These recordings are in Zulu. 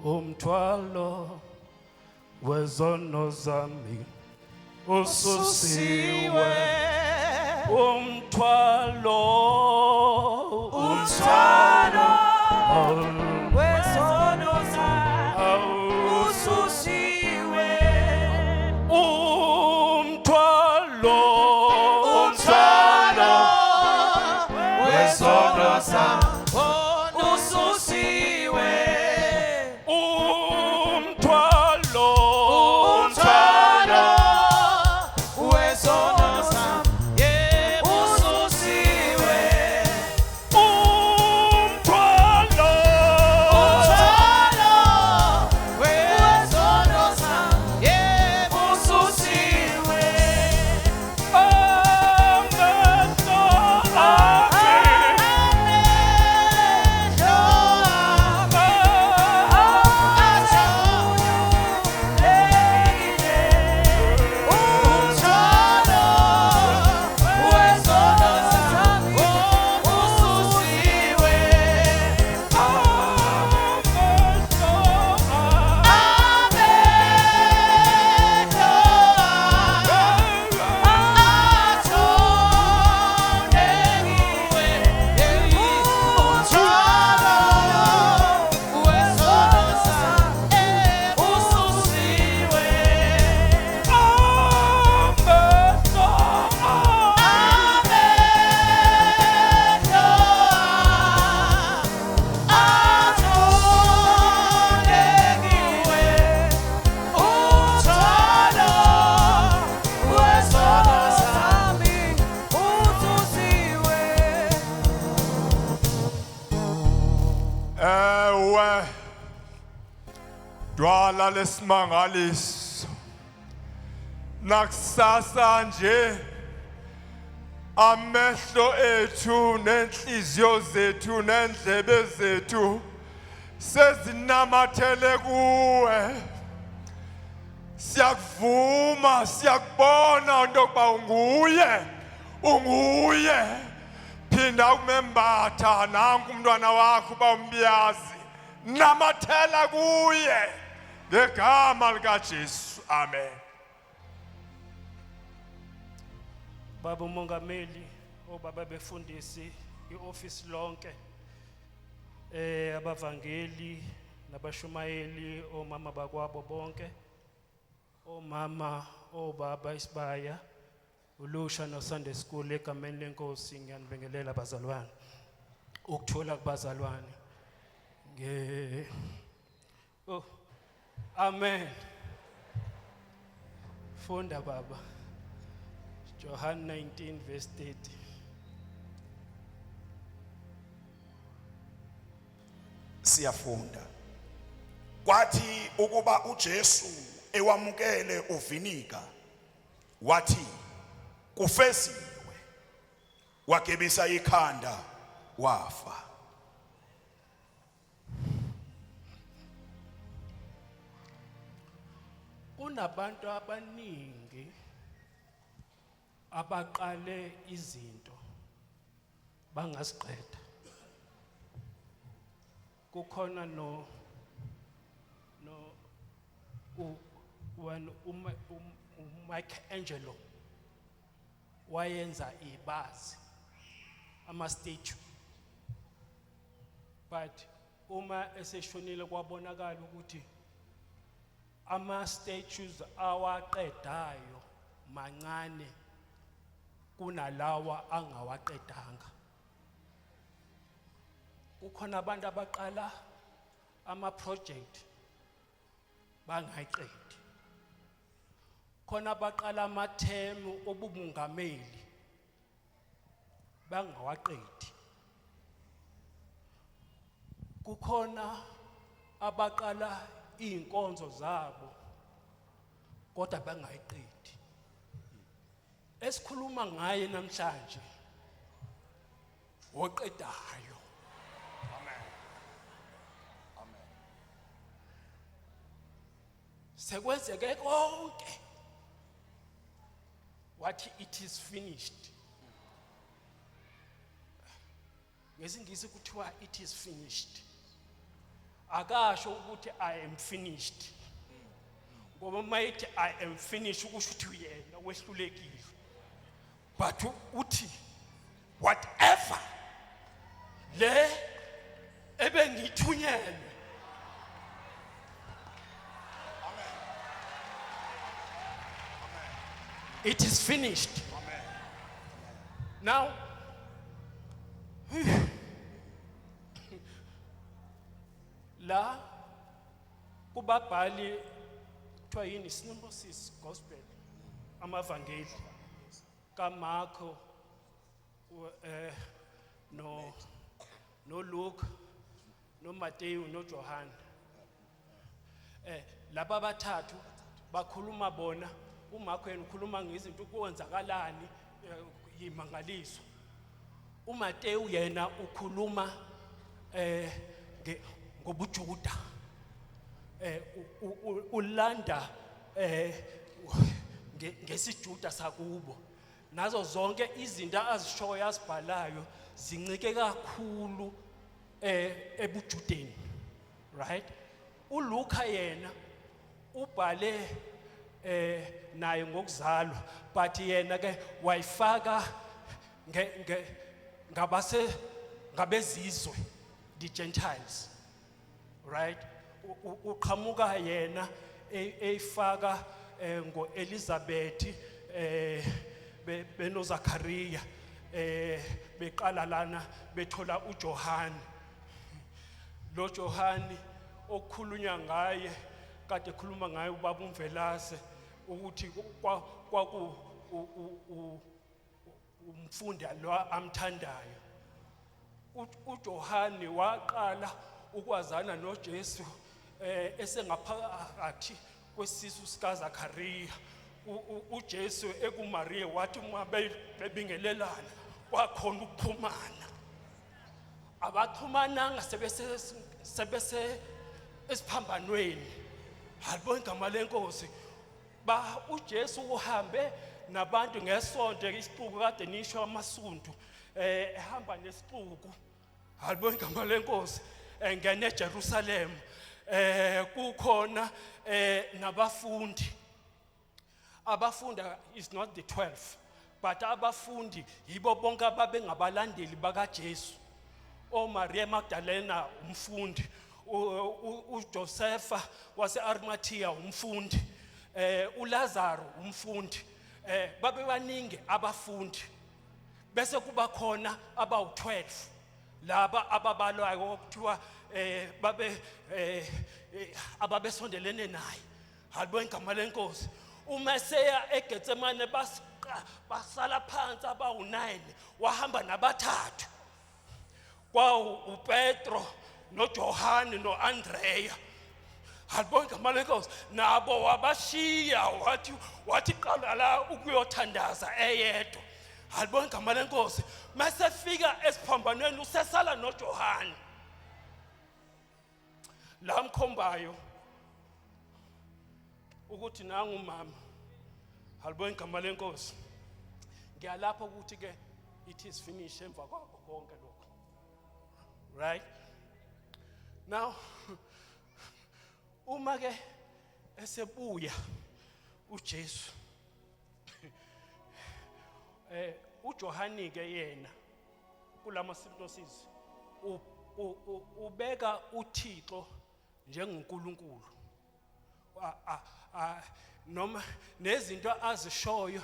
Umthwalo wezono zami ususiwe. Umthwalo, Umthwalo wezono zami ususiwe. Umthwalo, Umthwalo wezono zami ususiwe. Umthwalo, Umthwalo wezono zami, yebo, ususiwe. Umthwalo, Umthwalo wezono zami, yebo, ususiwe. Amehlo akhe Amehlo ajabulile. Umthwalo wezono zami ususiwe. Amehlo Amehlo athoneliwe. Umthwalo wezono zami ususiwe. Amehlo Amehlo athoneliwe. Umthwalo wezono zami ususiwe. Ewe, dwala lesimangaliso, nakusasa nje amehlo ethu nenhliziyo zethu nendlebe zethu sezinamathele kuwe. Siyakuvuma, siyakubona into yokuba unguye, unguye. Phinda ukumembatha nanku umntwana wakho uba umbiyazi, namathela kuye ngegama likaJesu, amen. Baba uMongameli, obaba befundisi, ioffice lonke, abavangeli nabashumayeli, omama bakwabo bonke, omama, obaba isibaya, ulusha no Sunday school, egameni lenkosi ngiyanibingelela bazalwane. Ukuthola kubazalwane. Nge Oh. Amen. Funda baba. John 19 verse 30. Siyafunda. Kwathi ukuba uJesu ewamukele uvinika, wathi, "Kufeziwe." Wagebisa ikhanda, wafa. Kunabantu abaningi abaqale izinto bangaziqeda. Kukhona no u when uMichelangelo wayenza ibazi, ama statue, but uma eseshonile kwabonakala ukuthi ama statues awaqedayo mancane kunalawa angawaqedanga. Kukhona abantu abaqala ama project bangayiqedi, khona abaqala amathemu obubungameli bangawaqedi, kukhona abaqala izinkonzo zabo kodwa bangayiqedi. Esikhuluma ngaye namhlanje woqedayo. Amen, amen. Sekwenzeke konke, wathi, "It is finished." Ngesingisi kuthiwa, "It is finished." Akasho ukuthi I am finished. Ngoba uma ethi I am finished ukusho ukuthi yena wehlulekile. But uthi whatever le ebengithunyelwe it is finished. Now la kubabhali kuthiwa yini synopsis gospel amavangeli kaMarko no noLuke noMateyu noJohane laba abathathu bakhuluma bona uMarko yena ukhuluma ngezinto ukwenzakalani yimangaliso uMateyu yena ukhuluma ngobuJuda ulanda ngesiJuda sakubo nazo zonke izinto azishoyo azibhalayo zincike kakhulu ebuJudeni right uLuka yena ubhale naye ngokuzalwa but yena ke wayifaka nge ngabase ngabezizwe the Gentiles right uqhamuka yena eyifaka ngoElizabeth benoZakaria beqala lana bethola uJohane lo Johane okukhulunywa ngaye kade ekhuluma ngaye ubaba uMvelase ukuthi kwaku umfundi lo amthandayo uJohane waqala ukwazana noJesu esengaphakathi kwesisu sikaZakaria uJesu ekuMaria wathi uma bebingelelana kwakhona ukuxhumana abaxhumananga sebese esiphambanweni halibona igama lenkosi ba uJesu uhambe nabantu ngesonto isixuku kade nisho amasundu ehamba nesixuku halibona igama lenkosi engene eJerusalem kukhona nabafundi abafunda is not the 12 but abafundi yibo bonke ababengabalandeli bakaJesu oMaria Magdalena umfundi uJosepha waseArimathea umfundi uLazaro umfundi babe baningi abafundi bese kuba khona abawu12 laba ababalwayo okuthiwa babe ababesondelene naye halibona igama lenkosi uMeseya eGetsemane basala phansi abawu9 wahamba nabathathu kwawu uPetro noJohane noAndreya halibona igama lenkosi nabo wabashiya wathi qala la ukuyothandaza eyedwa halibona igama lenkosi masefika esiphambanweni usesala noJohane la mkhombayo ukuthi nangu umama halibona igama lenkosi ngiyalapha ukuthi ke it is finished emva kwakho konke lokho right now uma ke esebuya uJesu uJohane ke yena kulama synopsis ubeka uThixo njengoNkulunkulu noma nezinto azishoyo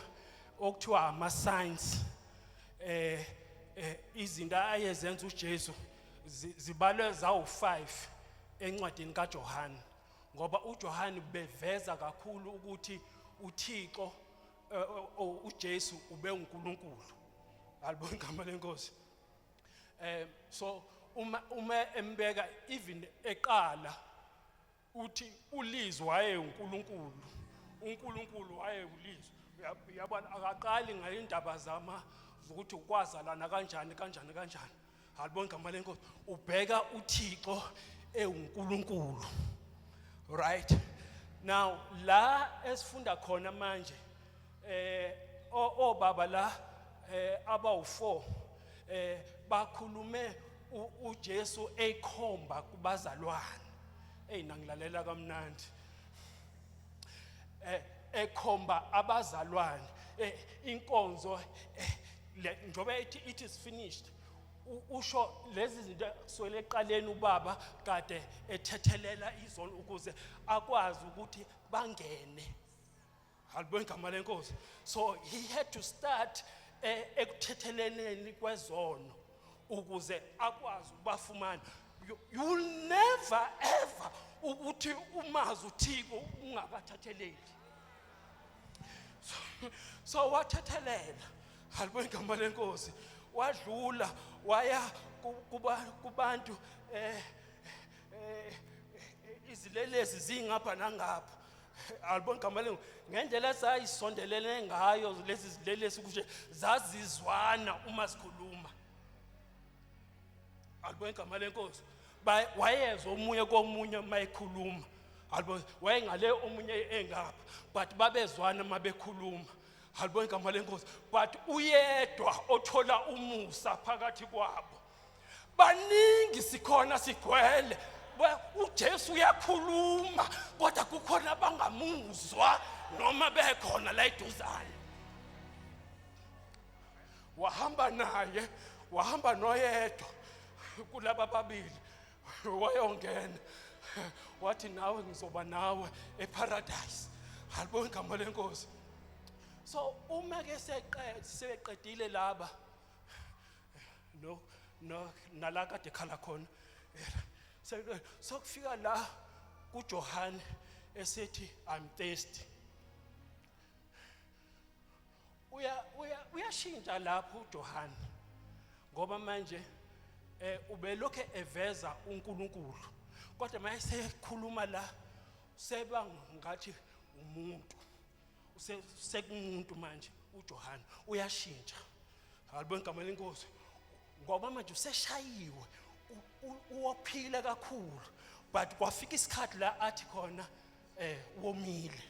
okuthiwa ama signs izinto ayezenza uJesu zibalwe zawu5 encwadini kaJohane ngoba uJohane beveza kakhulu ukuthi uThixo uJesu ube uNkulunkulu alibona igama lenkosi so uma embeka even eqala uthi ulizwi waye uNkulunkulu uNkulunkulu waye ulizwi uyabona akaqali ngayo indaba zama ukuthi ukwazalana kanjani kanjani kanjani halibona igama lenkosi ubheka uThixo ewuNkulunkulu right now la esifunda khona manje obaba la abawu4 bakhulume uJesu ekhomba kubazalwane. Eyi nangilalela kamnandi. Ekhomba abazalwane inkonzo njoba ethi it is finished usho lezi zinto kusukela eqaleni ubaba kade ethethelela izono ukuze akwazi ukuthi bangene. Halibonke igama lenkosi. So he had to start ekuthetheleleni kwezono ukuze akwazi ukubafumana. You will never ever ukuthi umazi uThixo ungakathatheleli. So wathethelela. Halibonke igama lenkosi. Wadlula waya kubantu izilelesi zingapha nangapha. Alibona igama lenkosi. Ngendlela esayisondelene ngayo lezi zilelesi kusho zazizwana uma sikhuluma. Alibona igama lenkosi. Wayezwa omunye komunye mayekhuluma. Alibona wayengale omunye engapha but babezwana mabekhuluma. Alibona igama lenkosi. But uyedwa othola umusa phakathi kwabo. Baningi sikhona sigcwele. uJesu uyakhuluma kodwa kukhona abangamuzwa noma bekhona la eduzane. Wahamba naye, wahamba noyedwa kulaba babili wayongena wathi nawe ngizoba nawe eparadise. Halibonke igama lenkosi. So uma ke seqedile laba no no nala kade khala khona sokufika la kuJohane esethi I'm thirsty. Uya uya uyashintsha lapho uJohane ngoba manje ubelokhe eveza uNkulunkulu kodwa mayesekhuluma la seba ngathi umuntu sekumuntu manje uJohane uyashintsha. Halibonke igama lenkosi. Ngoba manje useshayiwe uwophile kakhulu but kwafika isikhathi la athi khona womile.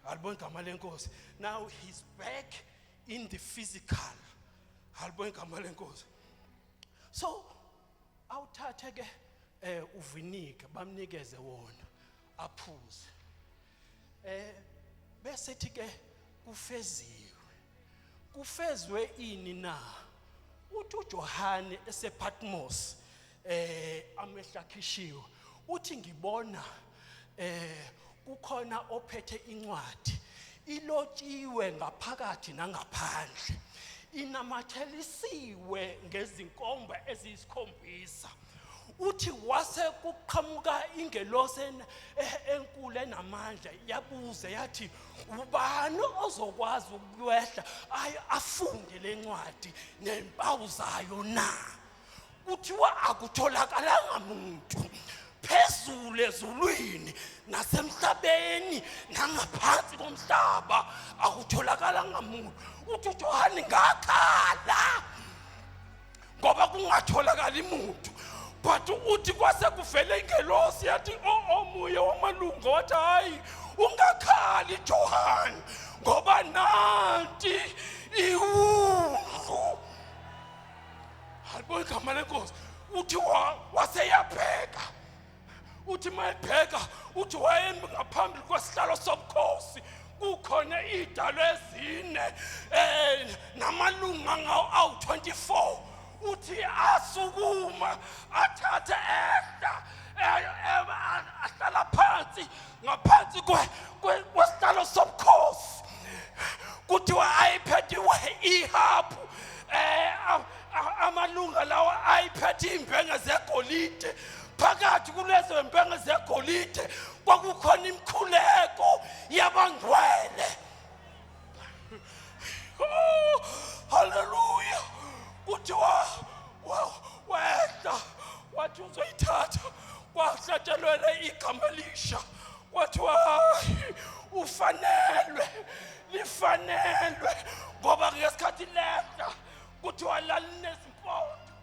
Halibonke igama lenkosi. Now he's back in the physical. Halibonke igama lenkosi. So awuthathe ke uvinika bamnikeze wona aphuze. Bese thi ke kufeziwe. Kufezwe ini na? Uthi uJohane esePatmos amehlo akhishiwe uthi ngibona kukhona ophethe incwadi ilotshiwe ngaphakathi nangaphandle inamathelisiwe ngezinkomba eziyisikhombisa. Uthi wase kuqhamuka ingelosi enkulu enamandla yabuza yathi ubani ozokwazi ukwehla afunde lencwadi nempawu zayo na? Kuthiwa akutholakalanga muntu phezulu ezulwini nasemhlabeni nangaphansi komhlaba akutholakalanga muntu. Uthi uJohane ngakhala ngoba kungatholakali muntu. But uthi kwase kuvele ingelosi yathi omuye wamalunga wathi hayi ungakhali Johan ngoba nanti iwundlu. Halibonke igama lenkosi. Uthi waseyabheka. Uthi mayebheka uthi wayemi ngaphambili kwesihlalo sobukhosi kukhona idalo ezine namalunga awu-24. Uthi asukuma athathe ehla ahlala phansi ngaphansi kwesihlalo sobukhosi. Kuthiwa ayiphethiwe ihapu amalunga lawa ayiphethe imbenge zegolide. Phakathi kulezo mbenge zegolide kwakukhona imikhuleko yabangcwele. Oh, haleluya. Kuthiwa wehla wathi uzoyithatha kwahlatshelwele igama elisha kwathiwa ufanelwe lifanelwe ngoba ngesikhathi lehla kuthiwa lalinezimpondo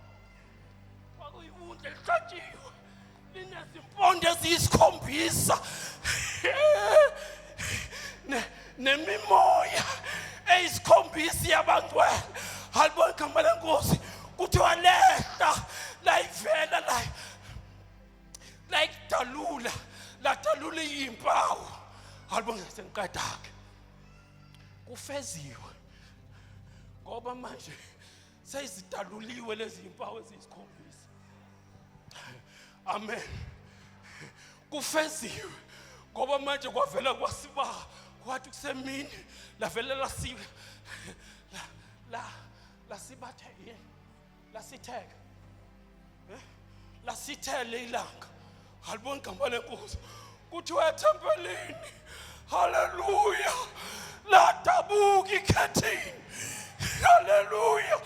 kwakuyiwundlu elihlatshiwe linezimpondo eziyisikhombisa nemimoya eyisikhombisa yabangcwele. Halibona igama lenkosi. Kuthiwa lehla layivela la like Ladalula, ladalula iyimpawu. Alibonge sengiqeda-ke. Kufeziwe. Ngoba manje seyizidaluliwe lezi zimpawu eziyisikhombisa. Amen. Kufeziwe. Ngoba manje kwavela kwasiba kwathi kusemini lavele lasiba la la lasibathe lasitheka eh? Lasithele ilanga. Alibona igama lenkosi. Kuthiwa ethempelini, haleluya, ladabuka ikhethini, haleluya,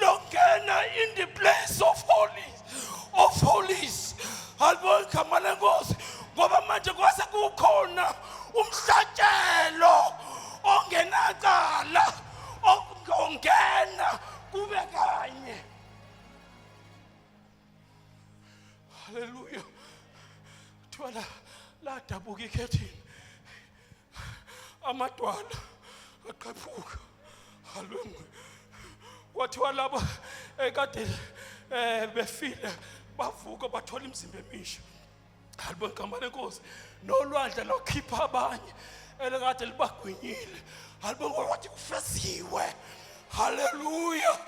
longena in the place of holies of holies. Alibona igama lenkosi, ngoba manje kwase kukhona umhlatshelo ongenacala ongena kube kanye. Haleluya. Kuthiwa la ladabuka ikhethini, amadwala aqhephuka. Haleluya. Kwathiwa labo ekade befile bavuka bathola imizimba emisha. Alibona igama lenkosi. Nolwandle lwakhipha abanye elikade libagwinyile. Alibona, wathi kufeziwe. Haleluya.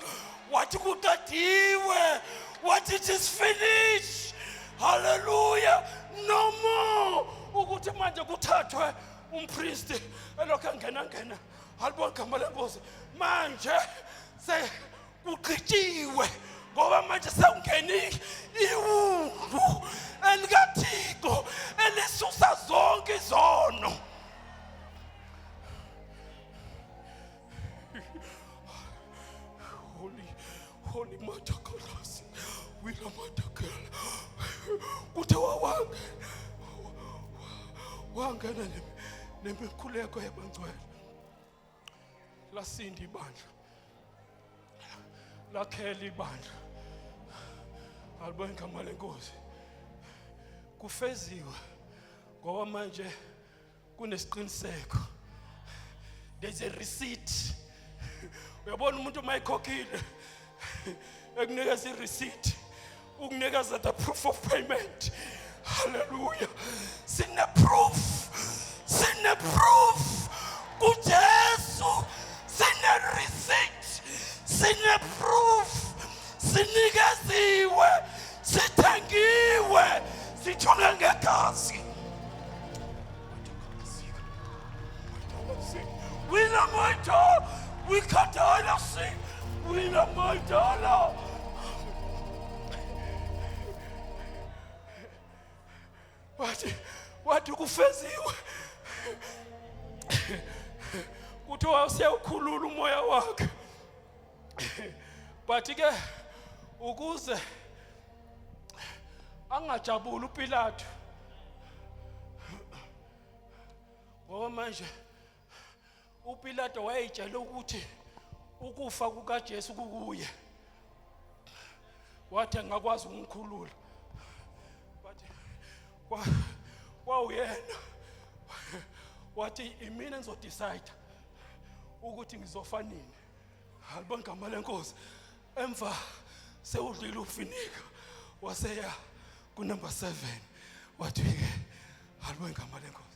Wathi kuqediwe. Wathi it is finished. Haleluya. No more ukuthi manje kuthathwe umpristi elokhu engena ngena. Alibona igama lenkosi. Manje se kugqitshiwe, ngoba manje sekungenile iwungu elikaThixo elisusa zonke izono. Holy, holy matakalasi wila matakala. Kuthe wawange wangena nemikhuleko yabangcwele, lasinda ibandla, lakhela ibandla. Alibonge igama lenkosi. Kufeziwe, ngoba manje kunesiqiniseko. There's a receipt. Uyabona umuntu uma ekhokhile ekunikeza i-receipt, ukunikeza the proof of payment. Hallelujah. Sine proof, sine proof kuJesu, sine receipt, sine proof, sinikeziwe, sithengiwe, sithole ngegazi. Wina maitala, wikatala si, wina maitala. Wathi kufeziwe. Kuthiwa usiyawukhulula umoya wakhe. But ke ukuze angajabuli uPilato, ngoba manje uPilato wayetshela ukuthi ukufa kukaJesu kukuye, wathi angakwazi ukumkhulula, but kwawuyena wathi imina engizodecide ukuthi ngizofa nini. Alibonge igama lenkosi. Emva sewudlile ufinika, waseya kunumber 7, wathi ke alibonge igama lenkosi.